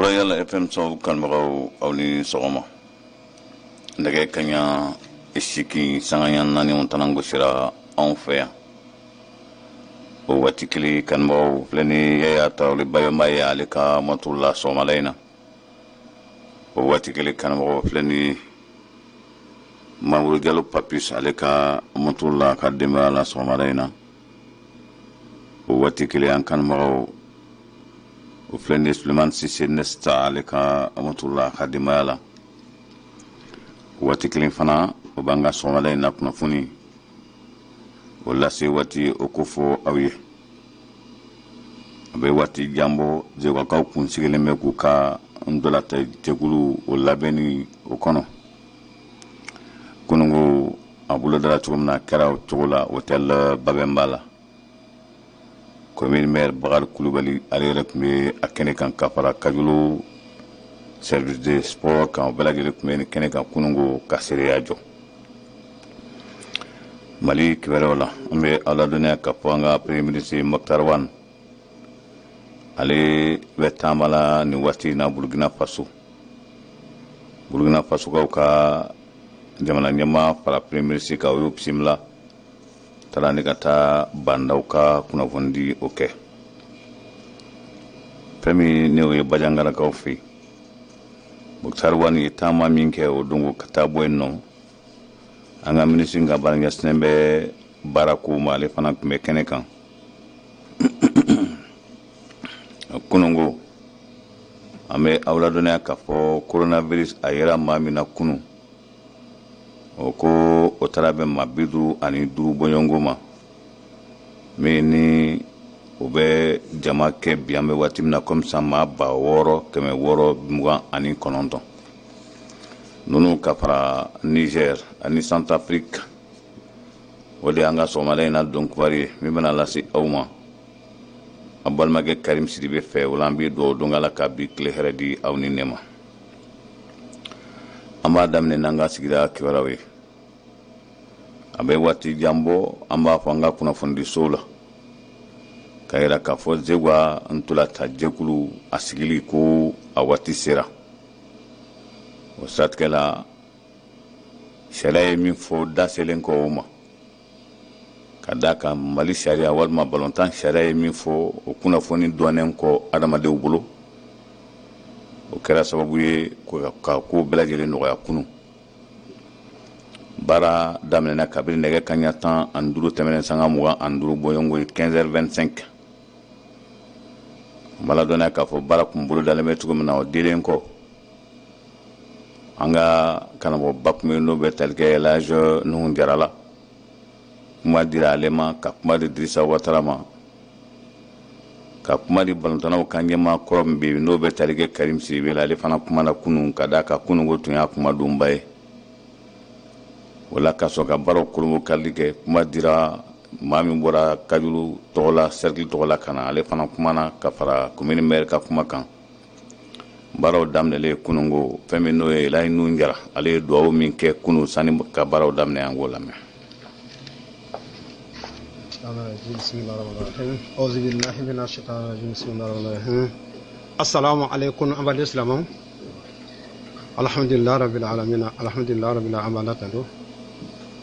Royal FM so kanubagaw, aw ni sɔgɔma. Nɛgɛ kaɲa 8 sanga 4 tanan gosira anw fɛ yan. O waati kelen, kanubagaw, filɛ ni Yaya Tarawele Babɛnba ye ale ka moto la sɔgɔmada in na. O waati kelen, kanubagaw, filɛ ni Mamuru Jalo Papis ale ka moto la ka denbaya la sɔgɔmada in na. O waati kelen, an kanubagaw, o filɛ ni Sulemani Sise Nesta ale ka moto la ka denbaya la. O waati kelen fana, o b'an ka sɔgɔmada in na kunnafoni o lase waati o ko fɔ aw ye. A bɛ waati jan bɔ, Zegwakaw kun sigilen bɛ k'u ka ntolatan jɛkulu o labɛnni o kɔnɔ. Kununko a bolodara cogo min na, a kɛra o cogo la hôtel Babɛnba la. Commune maire Bakari Kulubali, ale yɛrɛ tun bɛ a kɛnɛ kan ka fara Kajolo service de sport kan. O bɛɛ lajɛlen tun bɛ nin kɛnɛ kan kununko ka seereya jɔ. Mali kibaruyaw la, an bɛ aw ladɔnniya ka fɔ an ka premier ministre Moctar Ouane, ale bɛ taama la nin waati in na Burkina Faso. Burkina Fasokaw ka jamana ɲɛmaa fara premier ministre kan, o y'o bisimila taara ni ka taa Bah N'Daw ka kunnafonidi o kɛ. Fɛn min ni o ye Bajangarakaw fɛ yen, Moctar Ouane ye taama min kɛ o don ka taa bɔ yen nɔ, an ka minisiri ka baara ɲɛsinnen bɛ baara kow ma, ale fana tun bɛ kɛnɛ kan kununko. An bɛ aw ladɔnniya k'a fɔ coronavirus a yera maa min na kunun, o ko o taara bɛn maa 55 bɔɲɔgɔnko ma, min ni o bɛ jama kɛ bi an bɛ waati min na komi sisan maa 6629 ninnu ka fara Niger ani Centrafrique. O de y'an ka sɔgɔmada in na don kibaru ye min bɛna lase aw ma a balimakɛ Karim Sidibe fɛ. O la, an bɛ dugawu don Ala ka bi tile hɛrɛ di aw ni ne ma. An b'a daminɛ n'an ka sigida kibaruyaw ye. A bɛ waati jan bɔ, an b'a fɔ an ka kunnafonidisow la ka yira k'a fɔ Zegwa ntolatan jɛkulu a sigili ko a waati sera. O siratigɛ la, sariya ye min fɔ, da selen kɔ o ma, ka d'a kan Mali sariya walima balontan sariya ye min fɔ, o kunnafoni dɔnnen kɔ adamadenw bolo, o kɛra sababu ye ka ko bɛɛ lajɛlen nɔgɔya. Kunun baara daminɛna kabini nɛgɛ kaɲa 15 tɛmɛnen sanga 25 bɔɲɔgɔnko ye, 15h25. N b'a ladɔnniya k'a fɔ baara kun bolo dalen bɛ cogo min na, o dilen kɔ, an ka karamɔgɔba tun bɛ yen, n'o bɛ tali kɛ Elhadj Nuhu Jara la. Kuma dira ale ma, ka kuma di Dirisa Watara ma, ka kuma di balontannaw ka ɲɛmaa kɔrɔ min bɛ yen, n'o bɛ tali kɛ Karim Sidibe la. Ale fana kumana kunun, ka d'a kan kununko tun y'a kumadonba ye. O la, ka sɔrɔ ka baaraw kolonbokarili kɛ, kuma dira maa min bɔra Kajuru tɔgɔ la, cercle tɔgɔ la ka na, ale fana kumana ka fara commune maire ka kuma kan. Baaraw daminɛlen kununko, fɛn min n'o ye Elhadj Nuhu Jara, ale ye dugawu min kɛ kunun sani ka baaraw daminɛ, an k'o lamɛn. أعوذ بالله من الشيطان الرجيم بسم الله الرحمن الرحيم السلام عليكم an balima silamɛw. Alhamdulillah rabbil alamin, alhamdulillah rabbil alamin. Tando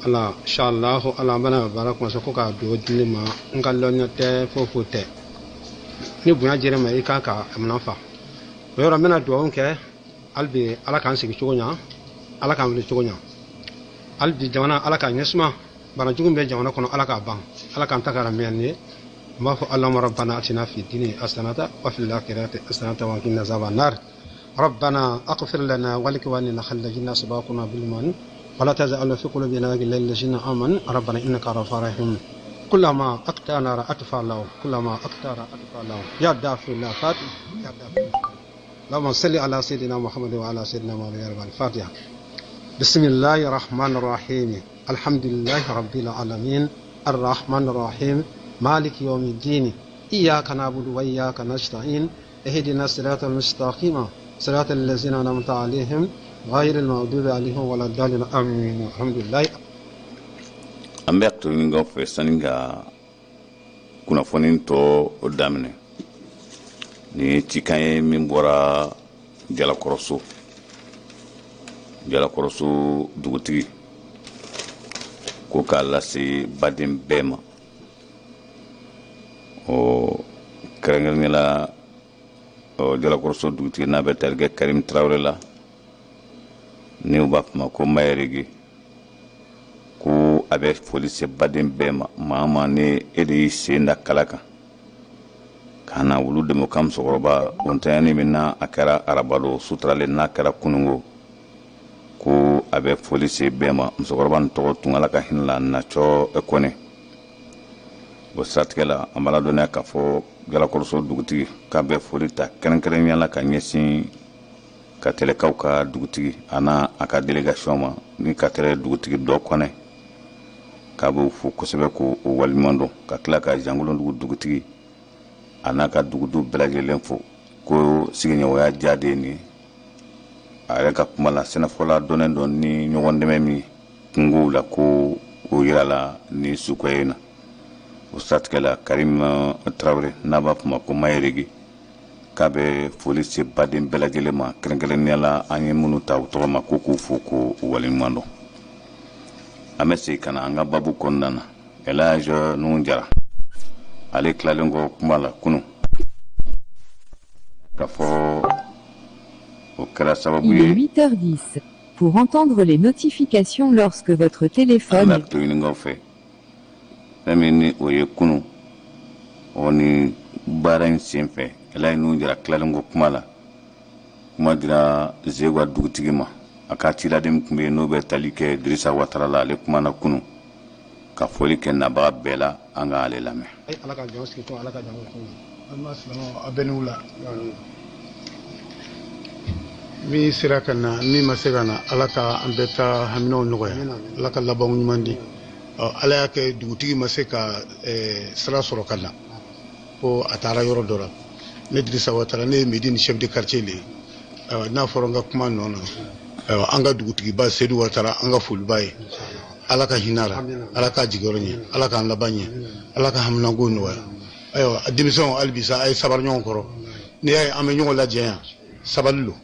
ala inshallah ala. An bɛna baara kuma ko k'a dugawu di ne ma. N ka lɔnniya tɛ, foyi foyi tɛ. Ni bonya jɛra ma, i kan ka minɛn fa o yɔrɔ. N bɛna dugawu kɛ hali bi, Ala k'an sigi cogo ɲa, Ala k'an wuli cogo ɲa. Hali bi jamana, Ala k'a ɲɛsuma. Bana jugu bɛ jamana kɔnɔ, Ala k'a ban, Ala k'an ta kɛra mɛn ye. N b'a fɔ اللهم ربنا آتنا في الدنيا حسنة وفي الآخرة حسنة وقنا عذاب النار. ربنا اغفر لنا ولإخواننا الذين سبقونا بالإيمان ولا تجعل في قلوبنا غلا للذين آمنوا ربنا إنك رؤوف رحيم. كلما أخطأنا أطفأ الله، كلما أخطأنا أطفأ الله. يا دافع الآفات، يا دافع. اللهم صل على سيدنا محمد وعلى سيدنا محمد. الفاتحة. بسم الله الرحمن الرحيم. الحمد لله رب العالمين الرحمن الرحيم مالك يوم الدين إياك نعبد وإياك نستعين اهدنا الصراط المستقيم صراط الذين أنعمت عليهم غير المغضوب عليهم ولا الضالين آمين. الحمد لله. An bɛ to ɲini fɛ sani ka kunnafoni tɔ o daminɛ. Ni cikan ye min bɔra Jalakɔrɔso. Jalakɔrɔso dugutigi ko k'a lase baden bɛɛ ma, ɔ kɛrɛnkɛrɛnnenya la, ɔ Jalakɔrɔso dugutigi n'a bɛ tali kɛ Karim Tarawele la, ni u b'a fɔ ma ko Mayerege, ko a bɛ foli se baden bɛɛ ma. Maa maa ni e de y'i sen da kala kan ka na wulu dɛmɛ ka musokɔrɔba o ntanyani min na a kɛra arabadon suturalen n'a kɛra kunungo, ko a bɛ foli se bɛɛ ma. Musokɔrɔba nin tɔgɔ tun, Ala ka hinɛ la, Nacɔ Kɔnɛ. O siratigɛ la, an b'a ladɔnniya k'a fɔ Jalakɔrɔso dugutigi k'a bɛ foli ta kɛrɛnkɛrɛnnenya la ka ɲɛsin Katɛlɛkaw ka dugutigi a n'a a ka délégation ma, ni Katɛlɛ dugutigi dɔ Kɔnɛ, k'a b'o fo kosɛbɛ k'o waleɲuman dɔn, ka tila ka Jankolondugu dugutigi a n'a ka dugudenw bɛɛ lajɛlen fo, ko sigiɲɔgɔnya diya de ye nin ye. A yɛrɛ ka kuma la, sɛnɛfɔla dɔnnen dɔ ni ɲɔgɔn dɛmɛ min kungow la, ko o yirala ni suko in na. O siratigɛ la, Karim Tarawele n'a b'a fɔ ma ko Mayerege, k'a bɛ foli se baden bɛɛ lajɛlen ma, kɛrɛnkɛrɛnnenya la an ye minnu ta u tɔgɔ ma, ko k'u fo k'u waleɲuman dɔn. An bɛ segin ka na an ka babu kɔnɔna na. Elhadj Nuhu Jara, ale tilalen kɔ kuma la kunun, k'a fɔ o kɛra sababu Il est ye 8h10. Pour entendre les notifications lorsque votre an téléphone bɛ to ɲininkaw fɛ, fɛn min ni o ye kunun o ni baara in sen fɛ, Elhadj Nuhu Jara tilalen kɔ kuma la, kuma dira Zegwa dugutigi ma. A ka ciladen min tun bɛ yen n'o bɛ tali kɛ Dirisa Watara la, ale kumana kunun ka foli kɛ nabaga bɛɛ la. An ka ale lamɛn. Ala ka jɔn sigi to, Ala ka jɔn to. Balima silamɛw, a bɛɛ ni wula. Min sera ka na, min ma se ka na, Ala ka an bɛɛ ta haminaw nɔgɔya, Ala ka labanko ɲuman di. Ala y'a kɛ dugutigi ma se ka sira sɔrɔ ka na, ko a taara yɔrɔ dɔ la. Ne Dirisa Watara, ne ye Medine chef de quartier le ye. N'a fɔra n ka kuma nɔ na, ayiwa, an ka dugutigiba Sedu Watara, an ka foliba ye. Ala ka hinɛ a la, Ala k'a jigiyɔrɔ ɲɛ, Ala k'an laban ɲɛ, Ala ka haminanko nɔgɔya. Ayiwa, denmisɛnw, hali bi sa a ye sabari ɲɔgɔn kɔrɔ. N'i y'a ye an bɛ ɲɔgɔn lajɛ yan, sabali lo.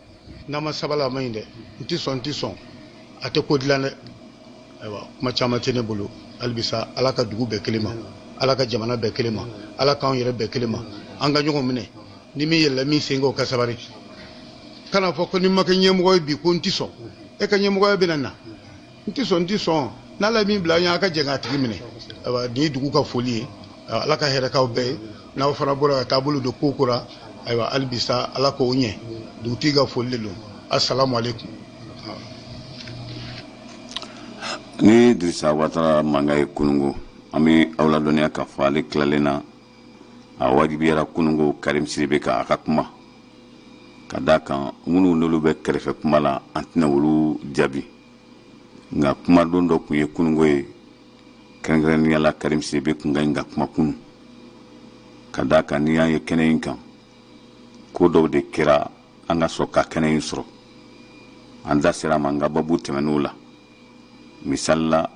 N'an ma sabali, a man ɲi dɛ. N ti sɔn, n ti sɔn, a tɛ ko dilan dɛ. Ayiwa, kuma caman tɛ ne bolo. Hali bi sa Ala ka dugu bɛɛ kelen ma, Ala ka jamana bɛɛ kelen ma, Ala k'anw yɛrɛ bɛɛ kelen ma. An ka ɲɔgɔn minɛ. Ni min yɛlɛla min sen kan, o ka sabari. Kana fɔ ko ni ma kɛ ɲɛmɔgɔ ye bi, ko n ti sɔn. E ka ɲɛmɔgɔya bɛna na. N ti sɔn, n ti sɔn, n'Ala ye min bila an ye, a ka jɛ k'a tigi minɛ. Ayiwa, nin ye dugu ka foli ye. Ala ka hɛrɛ k'aw bɛɛ ye. N'aw fana bɔra ka taabolo don ko ko la, ayiwa, hali bi sa Ala k'o ɲɛ. Dugutigi ka foli de don. Asalamu aleykum. Ni Dirisa Watara mankan ye kunungo, an bɛ aw ladɔnniya k'a fɔ ale tilalen na, a wajibiyara kunungo Karim Sidibe kan a ka kuma, ka d'a kan minnu n'olu bɛ kɛrɛfɛ kuma la, an tɛna olu jaabi. Nka kumadon dɔ tun ye kunungo ye, kɛrɛnkɛrɛnnenya la Karim Sidibe tun ka ɲi ka kuma kunu, ka d'a kan n'i y'a ye kɛnɛ in kan, ko dɔw de kɛra an ka sɔrɔ ka kɛnɛ in sɔrɔ. An da sera a ma an ka babu tɛmɛn'o la. Misali la,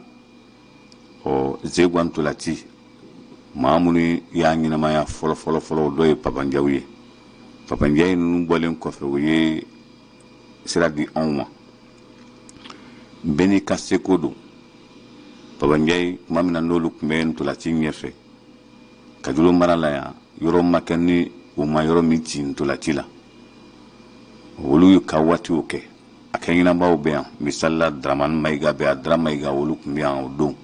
ɔ Zegwa ntolaci, maa minnu y'a ɲɛnamaya fɔlɔ fɔlɔ fɔlɔ, o dɔ ye Papanjaw ye. Papanjaw ninnu bɔlen kɔfɛ, o ye sira di anw ma. Bɛɛ n'i ka seko don. Papanjayi, tuma min na n'olu tun bɛ ntolaci ɲɛfɛ Kajolo mara la yan, yɔrɔ ma kɛ ni o ma yɔrɔ min ci ntolaci la, olu ka waati o kɛ. A kɛ ɲɛnabaaw bɛ yan. Misali la, Dramani Mayiga bɛ yan, Dra Mayiga, olu tun bɛ yan o don.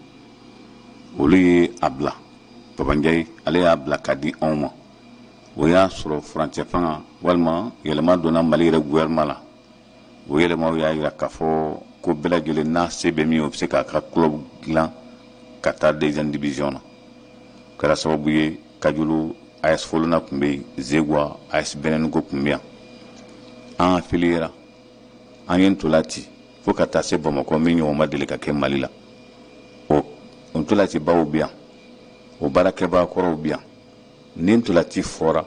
Olu ye a bila, Papanjayi ale y'a bila ka di anw ma. O y'a sɔrɔ furancɛ fanga walima yɛlɛma donna Mali yɛrɛ gouvernement la. O yɛlɛmaw y'a yira k'a fɔ ko bɛɛ lajɛlen n'a se bɛ min ye, o bɛ se k'a ka club dilan ka taa deuxième division na. O kɛra sababu ye Kajolo AS Folona tun bɛ yen, Zegwa AS Bɛnɛniko tun bɛ yan. An affiliera, an ye ntola ci fo ka taa se Bamakɔ, min ɲɔgɔn ma deli ka kɛ Mali la. O ntolacibaw bɛ yan, o baarakɛbaa kɔrɔw bɛ yan. Ni ntolaci fɔra,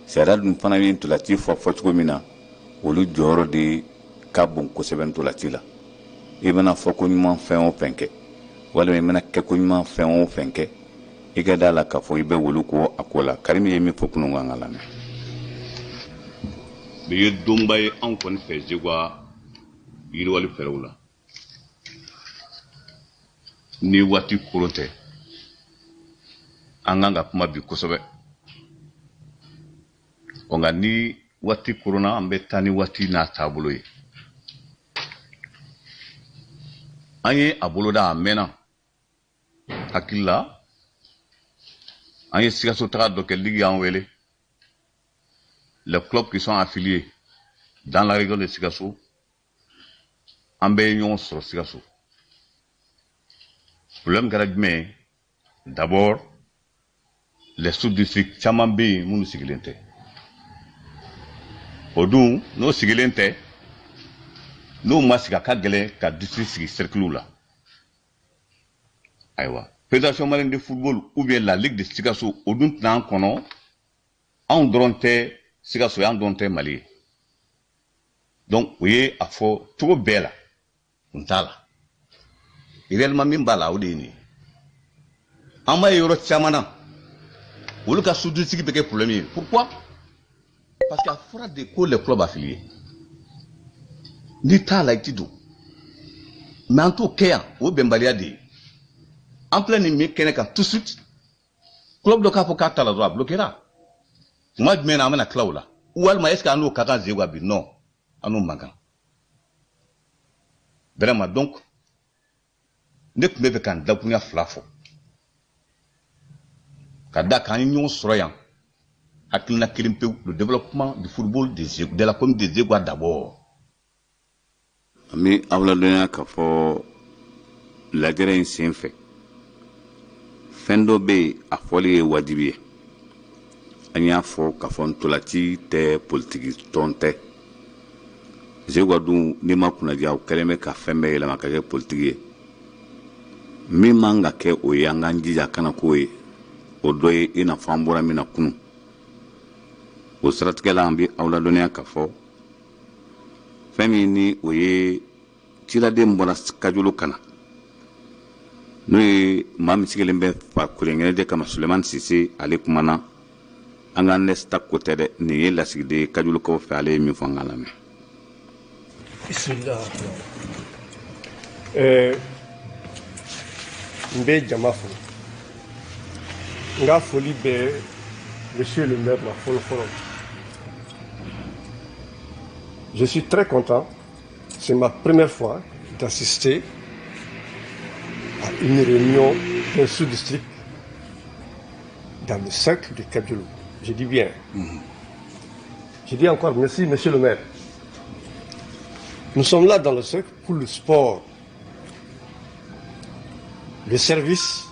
sariya dun fana ye ntolaci fɔ fɔcogo min na, olu jɔyɔrɔ de ka bon kosɛbɛ ntolaci la. I bɛna fɔ ko ɲuman fɛn o fɛn kɛ, walima i bɛna kɛ ko ɲuman fɛn o fɛn kɛ, i ka da la k'a fɔ i bɛ wolo ko a ko la. Karimi ye min fɔ kunun, an ka lamɛn. Bi ye donba ye anw kɔni fɛ Zegwa yiriwali fɛɛrɛw la. Ni waati koron tɛ, an kan ka kuma bi kosɛbɛ. Ɔ nka ni waati koronna, an bɛ taa ni waati n'a taabolo ye. An ye a boloda a mɛnna hakili la. An ye Sikaso taga dɔ kɛ, ligue y'an wele. Les clubs qui sont affiliés dans la région de Sikasso, an bɛɛ ye ɲɔgɔn sɔrɔ Sikaso. Problème kɛra jumɛn ye? D'abord, les sous-districts caman bɛ yen minnu sigilen tɛ. O dun, n'o sigilen tɛ, n'o ma sigi, a ka gɛlɛn ka district sigi cercle la. Ayiwa, Fédération malienne de football ou bien la ligue de Sikasso, o dun tɛna an kɔnɔ. Anw dɔrɔn tɛ Sikaso ye, an dɔrɔn tɛ Mali ye. Donc u ye a fɔ cogo bɛɛ la, kun t'a la. Réellement, min b'a la, o de ye nin ye. An b'a ye yɔrɔ caman na, olu ka sous-district bɛ kɛ problème ye. Pourquoi? Parce que a fɔra de ko les clubs affiliés, n'i t'a la, i ti don. Mais an t'o kɛ yan, o ye bɛnbaliya de ye. An filɛ nin min kɛnɛ kan tout de suite, club dɔ k'a fɔ k'a t'a la dɔrɔn, a bloquera. Tuma jumɛn na an bɛna tila o la? Walima est ce que an n'o ka kan Zegwa bi? Non, an n'o man kan vraiment. Donc ne tun bɛ fɛ ka n dakurunya fila fɔ ka da kan. An ye ɲɔgɔn sɔrɔ yan, hakilina kelen pewu, le développement du football de la commune de Zegwa d'abord. An bɛ aw ladɔnniya k'a fɔ lajɛrɛ in sen fɛ, fɛn dɔ bɛ yen, a fɔli ye wajibi ye. An y'a fɔ k'a fɔ ntolaci tɛ, politiki tɔn tɛ. Zegwa dun, n'i ma kunnadiya, o kɛlen bɛ ka fɛn bɛɛ yɛlɛma ka kɛ politiki ye. Min man ka kɛ o ye, an k'an jija a kana k'o ye. O dɔ ye i n'a fɔ an bɔra min na kunun. O siratigɛ la, an bɛ aw ladɔnniya k'a fɔ fɛn min ni o ye ciladen bɔra Kajolo ka na, n'o ye maa min sigilen bɛ farikolo ɲɛnajɛ kama, Sulemani Sise, ale kumana. An ka nesta ko tɛ dɛ, nin ye lasigiden ye Kajolokaw fɛ. Ale ye min fɔ, an k'a lamɛn. Bismillah. N bɛ jama fo. N ka foli bɛ monsieur le maire la fɔlɔ fɔlɔ. Je suis très content. C'est ma première fois d'assister à une réunion d'un sous-district dans le cercle de Kadiolo. Je dis bien. Je dis encore merci, monsieur le maire. Nous sommes là dans le cercle pour le sport. Le service,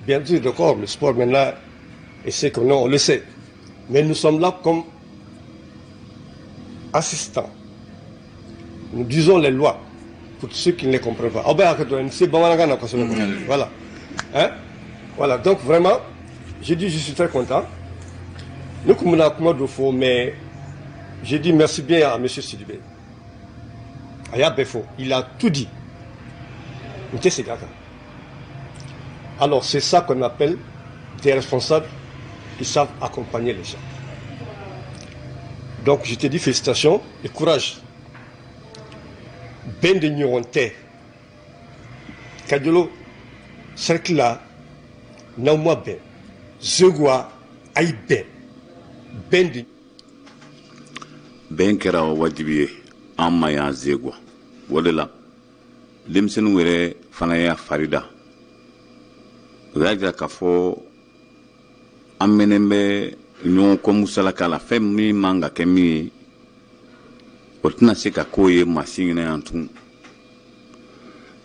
bien sûr, d'accord, le sport maintenant, et c'est qu'on on le sait. Mais nous sommes là comme assistants. Nous disons les lois pour ceux qui ne les comprennent pas. Ah ben, c'est bon. Voilà. Hein? Voilà, donc vraiment, j'ai dit je suis très content. Nous, comme on a faux, mais j'ai dit merci bien à M. Sidibé. A y'a bɛɛ fɔ, il a tout dit. Alors c'est ça qu'on appelle des responsables qui savent accompagner les gens. Donc je te dis félicitations et courage. Bɛn de ɲɔgɔn tɛ. Kajolo cercle la, n'aw ma bɛn, Zegwa a ye bɛn. Bɛn de. Bɛn kɛra wajibi ye an ma yan Zegwa. O de la denmisɛnninw yɛrɛ fana y'a fari da. O y'a jira k'a fɔ an mɛnnen bɛ ɲɔgɔn kɔ musalaka la. Fɛn min man ka kɛ min ye, o tɛna se ka k'o ye maa si ɲɛna yan tun.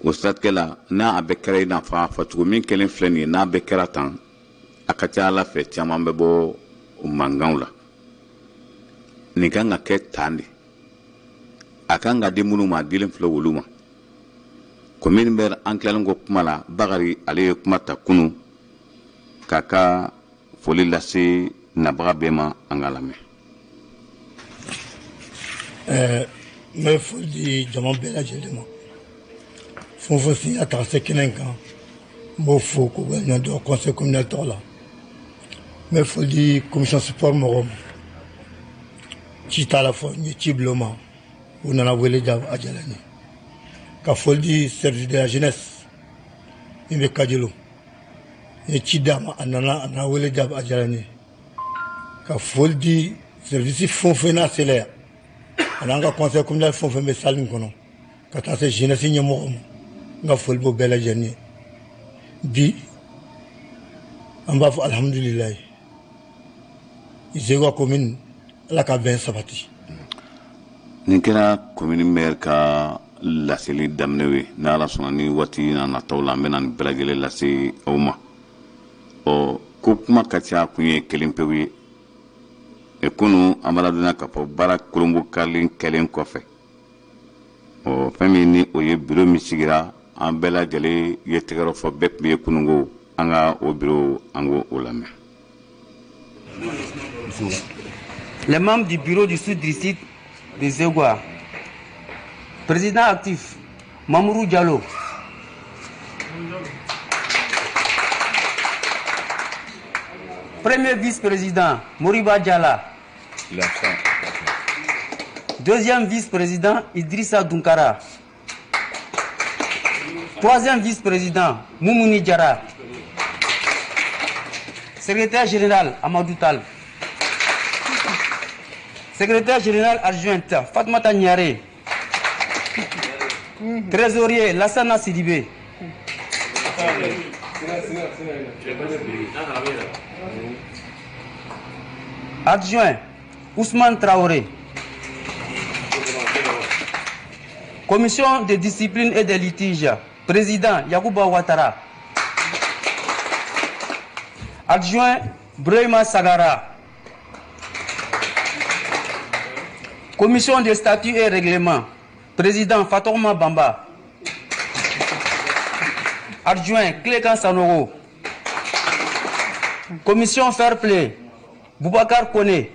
O siratigɛ la, n'a a bɛɛ kɛra i n'a fɔ a fɔcogo min kɛlen filɛ nin ye, n'a bɛɛ kɛra tan, a ka ca Ala fɛ, caman bɛ bɔ mankanw la. Nin kan ka kɛ tan de. A kan ka di minnu ma, a dilen filɛ olu ma. Komi bɛ an tilalen kɔ kuma la, Bakari, ale ye kuma ta kunun k'a ka foli lase nabaga bɛɛ ma. An k'a lamɛn. N bɛ foli di jama bɛɛ lajɛlen ma. Fɛn o fɛn sen y'a ta ka se kɛnɛ in kan, n b'o fo k'o waleɲuman dɔn conseil communal tɔgɔ la. N bɛ foli di commission sport mɔgɔw ma. Ci t'a la fɔ n ye ci bila o ma, u nana wele jaabi, a diyara n ye. Ka foli di service de la jeunesse min bɛ Kajolo, n ye ci d'a ma, a nana, a nana wele jaabi, a diyara n ye. Ka foli di service fɛn o fɛn n'a sera yan, ani an ka conseil communal fɛn o fɛn bɛ salle in kɔnɔ, ka taa se jeunesse ɲɛmɔgɔ ma, n ka foli b'o bɛɛ lajɛlen ye. Bi an b'a fɔ alihamudulilayi, Zeguwa commune, Ala ka bɛn sabati. Nin kɛra commune maire ka laseli daminɛ ye. Ni Ala sɔnna, ni waati na nataw la, an bɛna nin bɛɛ lajɛlen lase aw ma. Ɔ, ko kuma ka ca, kun ye kelen pewu ye. E kunu, an b'a ladɔnniya k'a fɔ baara kolonbokarili kɛlen kɔfɛ, ɔ, fɛn min ni o ye bureau min sigira, an bɛɛ lajɛlen ye tɛgɛrɛ fɔ, bɛɛ tun ye kununko an ka o bureau, an k'o o lamɛn. Les membres du bureau du sous-district de Zégoua. Président actif, Mamourou Diallo. Premier vice-président, Moriba Diala. Deuxième vice-président, Idrissa Dunkara. Troisième vice-président, Moumouni Diara. Secrétaire général, Amadou Tal. Secrétaire général adjointe, Fatmata Niare. Trésorier, Lassana Sidibé. Adjoint, Ousmane Traoré. Commission de discipline et des litiges, président Yacouba Ouattara. Adjoint, Brahima Sagara. Commission de statut et règlement, président Fatorma Bamba. Adjoint Clékan Sanoro. Commission Fair Play, Boubacar Kone.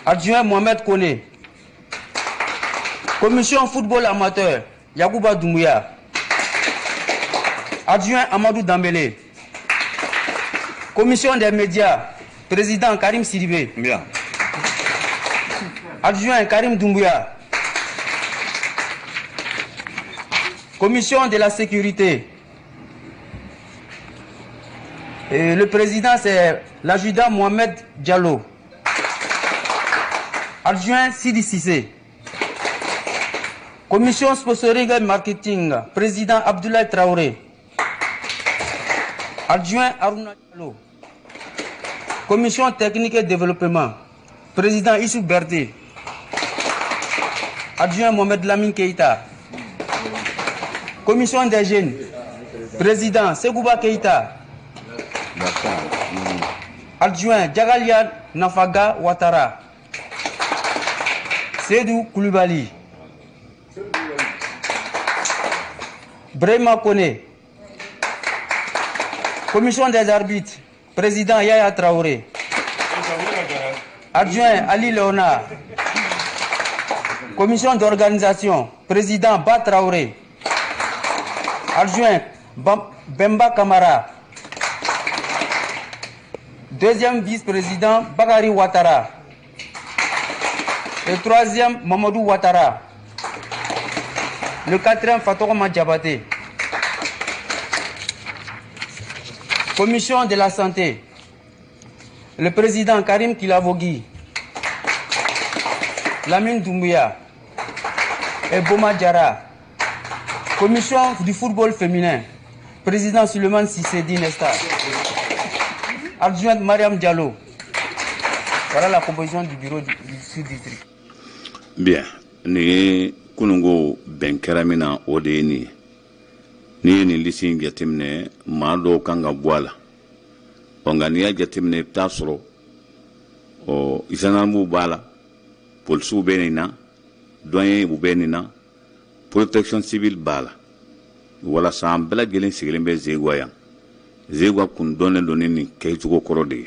Adjoint Mohamed Kone. Commission football amateur, Yacouba Doumbouya. Adjoint Amadou Dambélé. Commission des médias, président Karim Sidibé. Bien. Adjoint Karim Doumbouya. Commission de la sécurité. Et le président, c'est l'adjudant Mohamed Diallo. Adjoint Sidi Sissé. Commission sponsoring et marketing, président Abdoulaye Traoré. Adjoint Aruna Diallo. Commission technique et développement, président Issou Berté. Adjoint Mohamed Lamine Keïta. Commission des jeunes, président Segouba Keïta. Adjoint Djagalia Nafaga Ouattara. Seydou Koulibaly. Brema Kone. Commission des arbitres, président Yaya Traoré. Adjoint Ali Léonard. Commission d'organisation, président Ba Traoré. Adjoint Bemba Kamara. Deuxième vice-président Bakary Ouattara. Le troisième Mamadou Ouattara. Le quatrième Fatoroma Diabaté. Commission de la santé. Le président Karim Kilavogui. Lamine Doumbouya et Boma Diarra. Commission du football féminin. Président Suleiman Sissé Dinesta. Adjointe Mariam Diallo. Voilà la composition du bureau du sous-district. Bien, nin ye kununko bɛn kɛra min na, o de ye nin ye. N'i ye nin lisi in jateminɛ, maa dɔw kan ka bɔ a la. Ɔ, nka n'i y'a jateminɛ, i bɛ taa sɔrɔ ɔ, gendarmew b'a la, polisiw bɛ nin na, douaniers bɛ nin na, protection civile b'a la, walasa an bɛɛ lajɛlen sigilen bɛ Zeguwa yan. Zeguwa kun dɔnnen don ni nin kɛcogo kɔrɔ de ye.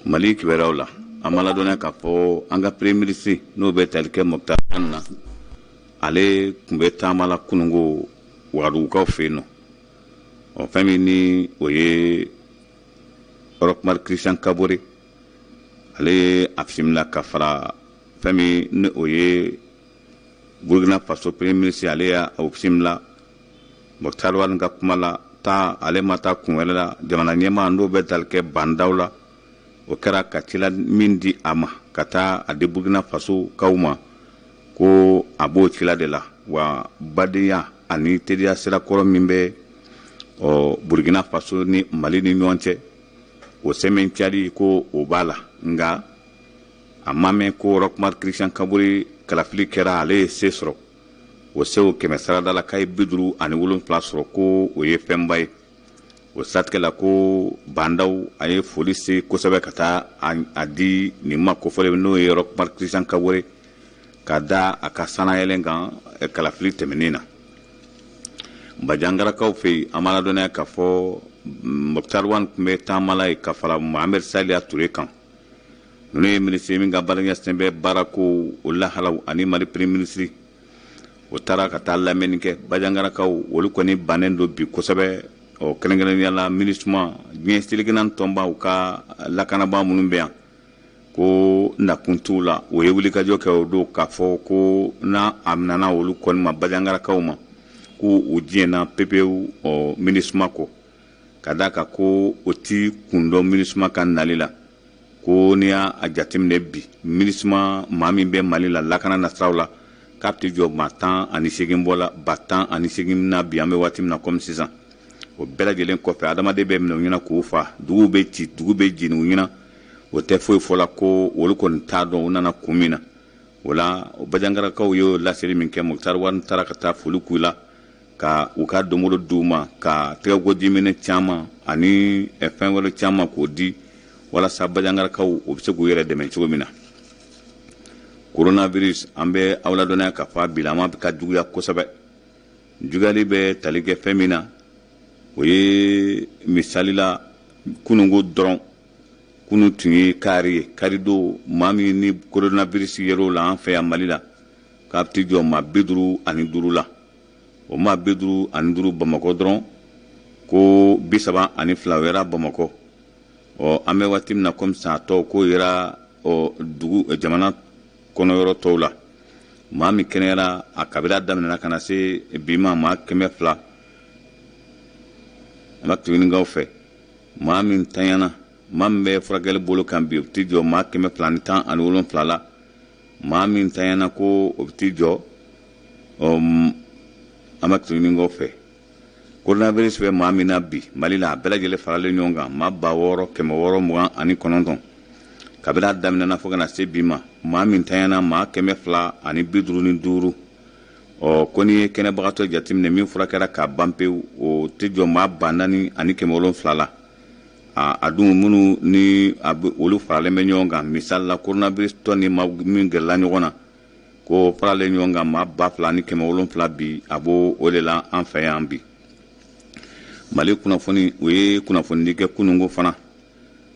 Mali kibaruyaw la, an b'a ladɔnniya k'a fɔ an ka premier ministre, n'o bɛ tali kɛ Moctar na, ale tun bɛ taama la kununko Wagadugukaw fɛ yen nɔ. Ɔ, fɛn min ni o ye Roch Marc Christian Kabore Ale ye a bisimila ka fara fɛn min ni o ye Burkina Faso premier ministre, ale y'a bisimila. Moctar Ouane ka kuma la, taa ale ma taa kun wɛrɛ la, jamana ɲɛmaa n'o bɛ tali kɛ Bah N'Daw la, o kɛra ka cila min di a ma ka taa a di Burkina Faso kaw ma, ko a b'o cila de la wa badenya ani teriya sirakɔrɔ min bɛ ɔ Burkina Faso ni Mali ni ɲɔgɔn cɛ, o sɛmɛntiyali ko o b'a la. Nka a ma mɛn ko Roch Marc Christian Kaboré kalafili kɛra, ale ye se sɔrɔ. O se o 100 sarada la, k'a ye 57 sɔrɔ, ko o ye fɛnba ye. O siratigɛ la, ko Bah N'Daw a ye foli se kosɛbɛ ka taa a di nin ma kofɔlen, n'o ye Roch Marc Christian Kaboré, ka da a ka sanayɛlɛn kan kalafili tɛmɛnen na. Bandiagarakaw fɛ yen, an b'a ladɔnniya k'a fɔ Moctar Ouane tun bɛ taama la yen ka fara Mohamed Saliya Touré kan. Ninnu ye minisiri min ka baara ɲɛsinnen bɛ baarako o lahalaw ani Mali premier ministre. O taara ka taa lamɛnni kɛ. Bandiagarakaw olu kɔni bannen don bi kosɛbɛ, ɔ kɛrɛnkɛrɛnnenya la MINUSMA, diɲɛ selekɛnɛ tɔnbaw ka lakanabaa minnu bɛ yan, ko nakun t'u la. O ye wulikajɔ kɛ o don k'a fɔ ko n'a a nana olu kɔni ma, Bandiagarakaw ma, ko u diɲɛna pepewu ɔ MINUSMA kɔ, ka d'a kan ko o ti kun dɔn MINUSMA ka nali la. Ko n'i y'a jateminɛ bi, MINUSMA maa min bɛ Mali la lakana nasiraw la, k'a bɛ jɔ maa 18 bɔ la, 18 000 na bi an bɛ waati min na komi sisan. O bɛɛ lajɛlen kɔfɛ, adamaden bɛ minɛ u ɲɛna k'u fa, duguw bɛ ci, dugu bɛ jeni u ɲɛna, o tɛ foyi fɔ la, ko olu kɔni t'a dɔn u nana kun min na. O la, Bandiagarakaw y'o laseli min kɛ, Moctar Ouane taara ka taa foli k'u la, ka u ka donbolo d'u ma, ka tɛgɛkodiminɛ caman ani fɛn wɛrɛ caman k'o di, walasa Bandiagarakaw u bɛ se k'u yɛrɛ dɛmɛ cogo min na. Coronavirus, an bɛ aw ladɔnniya k'a fɔ a bilama bɛ ka juguya kosɛbɛ. Juguyali bɛ tali kɛ fɛn min na, o ye misali la kununko dɔrɔn, kunu tun ye kari ye, karidon, maa min ni coronavirus yer'o la an fɛ yan Mali la, k'a bɛ t'i jɔ maa 55 la. O maa 55, Bamakɔ dɔrɔn, ko 32 o yera Bamakɔ. Ɔ an bɛ waati min na komi sisan, a tɔw k'o yera ɔ dugu jamana kɔnɔ yɔrɔ tɔw la. Maa min kɛnɛyara a kabila daminɛna ka na se bi ma, maa 200, an b'a ɲininkaw fɛ. Maa min tanyana, maa min bɛ furakɛli bolo kan bi, o bɛ t'i jɔ maa 217 la. Maa min tanyana, ko o bɛ t'i jɔ ɔ an b'a ɲininkaw fɛ. Coronavirus bɛ maa min na bi Mali la, a bɛɛ lajɛlen faralen ɲɔgɔn kan, maa 6629. Kabini a daminɛna fo ka na se bi ma, maa min tanyana, maa 255. Ɔ ko n'i ye kɛnɛbagatɔ jateminɛ min furakɛra k'a ban pewu, o tɛ jɔ maa 4700 la. A dun minnu ni a bɛ olu faralen bɛ ɲɔgɔn kan, misali la coronavirus tɔ ni maa min gɛrɛla ɲɔgɔn na, ko faralen ɲɔgɔn kan, maa 2700 bi, a b'o o de la an fɛ yan bi. Mali kunnafoni, o ye kunnafonidi kɛ kununko fana,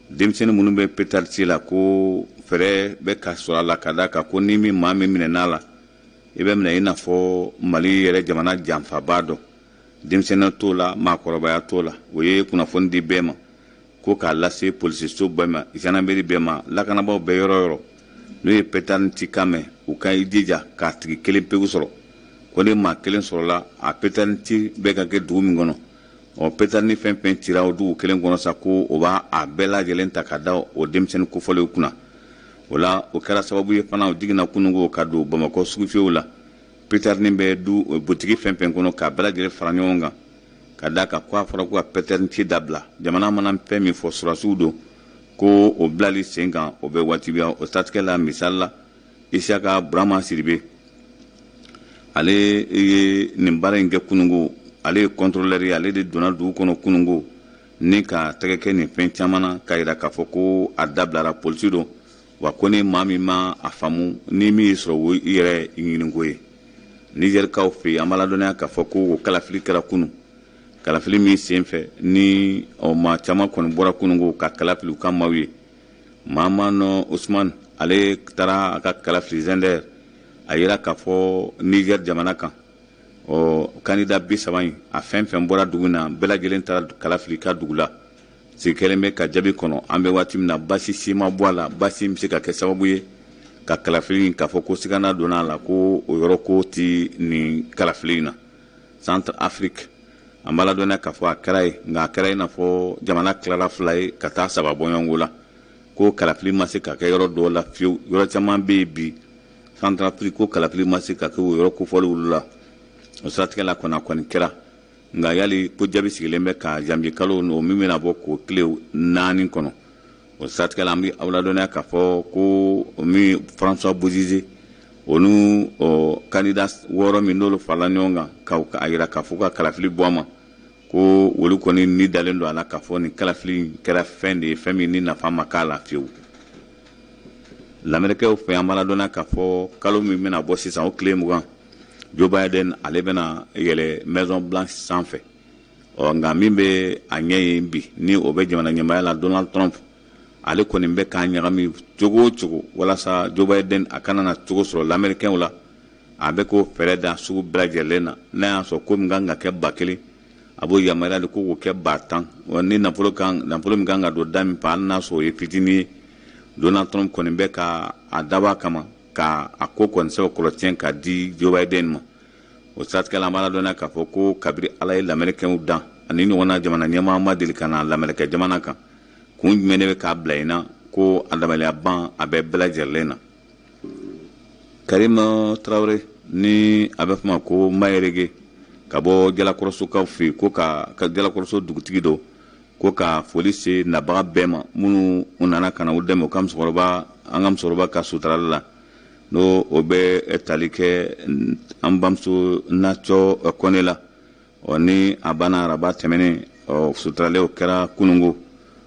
denmisɛnnin minnu bɛ pétard ci la, ko fɛɛrɛ bɛ ka sɔrɔ a la, ka d'a kan ko ni min maa min minɛn'a la, i bɛ minɛ i n'a fɔ Mali yɛrɛ jamana janfabaa dɔ. Denmisɛnnin t'o la, maakɔrɔbaya t'o la. O ye kunnafoni di bɛɛ ma ko k'a lase polisiso bɛɛ ma, gendarmerie bɛɛ ma, lakanabaaw bɛɛ yɔrɔ yɔrɔ, n'u ye pétard ci kan mɛn, u ka i jija k'a tigi kelen pewu sɔrɔ. Ko ni maa kelen sɔrɔla, a pétard ci bɛ ka kɛ dugu min kɔnɔ, ɔ pétard ni fɛn fɛn cira o dugu kelen kɔnɔ sa, ko o b'a a bɛɛ lajɛlen ta ka da o denmisɛnnin kofɔlenw kunna. O la, o kɛra sababu ye fana, o jiginna kununko ka don Bamakɔ sugufiyɛw la, pétard ni bɛ du butigi fɛn fɛn kɔnɔ, k'a bɛɛ lajɛlen fara ɲɔgɔn kan, ka d'a kan ko a fɔra ko ka pétard ci dabila. Jamana mana fɛn min fɔ, sɔrɔdasiw don, ko o bilali sen kan, o bɛ wajibiya. O siratigɛ la, misali la Isiyaka Burama Sidibe, ale ye nin baara in kɛ kununko. Ale ye contrôleur ye, ale de donna dugu kɔnɔ kununko ni ka tɛgɛ kɛ nin fɛn caman na, k'a yira k'a fɔ ko a dabilara. Polisi don wa, ko ni maa min ma a faamu, ni min y'i sɔrɔ, o i yɛrɛ ɲininko ye. Nizɛrikaw fɛ yen, an b'a ladɔnniya k'a fɔ ko o kalafili kɛra kunu. Kalafili min sen fɛ ni ɔ maa caman kɔni bɔra kununko ka kala fili u ka maaw ye. Mahamane Ousmane, ale taara a ka kala fili Zinder. A yira k'a fɔ Niger jamana kan, ɔ candidat 30 in, a fɛn fɛn bɔra dugu in na, bɛɛ lajɛlen taara kala fili ka dugu la. Sigi kɛlen bɛ ka jaabi kɔnɔ an bɛ waati min na, basi si ma bɔ a la, basi bɛ se ka kɛ sababu ye ka kalafili k'a fɔ ko sigana donna a la, ko o yɔrɔ ko tɛ nin kalafili in na. Centre Afrique, an b'a ladɔnniya k'a fɔ a kɛra yen, nka a kɛra i n'a fɔ jamana tilara fila ye ka taa saba bɔɲɔgɔnko la, ko kalafili ma se ka kɛ yɔrɔ dɔw la fiyewu. Yɔrɔ caman bɛ yen bi Centrafrique, ko kalafili ma se ka kɛ o yɔrɔ kofɔli olu la. O siratigɛ la kɔni, a kɔni kɛra, nka yali ko jaabi sigilen bɛ ka janvier kalo o min bɛna bɔ k'o tile 4 kɔnɔ. O siratigɛ la, an bɛ aw ladɔnniya k'a fɔ ko min François Bozizé, o ni candidat 6 min n'olu farala ɲɔgɔn kan ka a yira k'a fɔ ka kalafili bɔ a ma, ko olu kɔni ni dalen don a la k'a fɔ nin kalafili kɛra fɛn de ye, fɛn min ni nafa ma k'a la fiyewu. Lamɛrikɛw fɛ, an b'a ladɔnniya k'a fɔ kalo min bɛna bɔ sisan, o tile 20, Joe Biden ale bɛna yɛlɛ Maison Blanche sanfɛ. Ɔ nka min bɛ a ɲɛ yen bi, ni o bɛ jamana ɲɛmaaya la, Donald Trump, ale kɔni bɛ k'a ɲagami cogo o cogo walasa Joe Biden a kana na cogo sɔrɔ lamɛrikɛnw la. A bɛ k'o fɛɛrɛ da sugu bɛɛ lajɛlen na. N'a y'a sɔrɔ ko min kan ka kɛ 1000, a b'o yamaruya de ko k'o kɛ 10 000. Wa ni nafolo kan, nafolo min kan ka don da min fɛ, hali n'a sɔrɔ o ye fitinin ye, Donald Trump kɔni bɛ ka a dabɔ a kama ka a ko kɔni sɛbɛn kɔlɔtiɲɛ ka di Joe Biden ma. O siratigɛ la, an b'a ladɔnniya k'a fɔ ko kabiri Ala ye lamɛrikɛnw dan, ani ɲɔgɔnna jamana ɲɛmaa ma deli ka na lamɛrikɛ jamana kan. Kun jumɛn de bɛ k'a bila in na ko a dabaliya ban a bɛ bɛɛ lajɛlen na? Karim Tarawele, ni a bɛ fɔ ma ko Mayerege, ka bɔ Jalakɔrɔsokaw fɛ yen, ko ka Jalakɔrɔso dugutigi don, ko ka foli se nabaga bɛɛ ma minnu nana ka na u dɛmɛ u ka musokɔrɔba, an ka musokɔrɔba ka suturali la, n'o o bɛ tali kɛ an bamuso Nacɔ Kɔnɛ la. Ɔ ni a banna araba tɛmɛnen, ɔ suturalen o kɛra kunungo.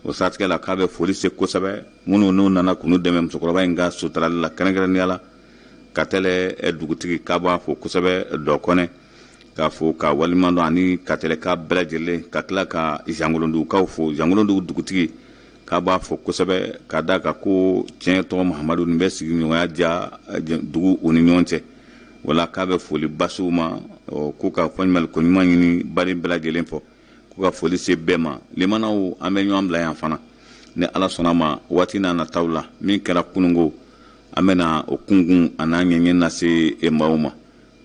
O siratigɛ la, k'a bɛ foli se kosɛbɛ minnu n'u nana k'u dɛmɛ musokɔrɔba in ka suturali la, kɛrɛnkɛrɛnnenya la ka tɛlɛ dugutigi, k'a b'a fo kosɛbɛ, dɔ kɔnɛ k'a fo ka waliman dɔn, ani ka tɛlɛ k'a bɛɛ lajɛlen, ka tila ka Zangolondugukaw fo, Zangolondugu dugutigi k'a b'a fo kosɛbɛ, ka da kan ko tiɲɛ tɔgɔ Mahamadu nin bɛ sigiɲɔgɔnya ja dugu u ni ɲɔgɔn cɛ. Wala k'a bɛ foli basiw ma, ko ka fɔɲuman ko ɲuman ɲini baden bɛɛ lajɛlen fɔ, ko ka foli se bɛɛ ma. Limanaw, an bɛ ɲɔgɔn bila yan fana. Ni Ala sɔnna ma, waati n'a nataw la, min kɛra kunungo, an bɛna o kunkun a n'a ɲɛɲɛ lase maaw ma.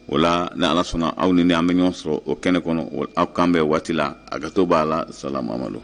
O la, ni Ala sɔnna, aw ni ne an bɛ ɲɔgɔn sɔrɔ o kɛnɛ kɔnɔ. Aw kan bɛn waati la, a ka to b'a la. Salamamadu.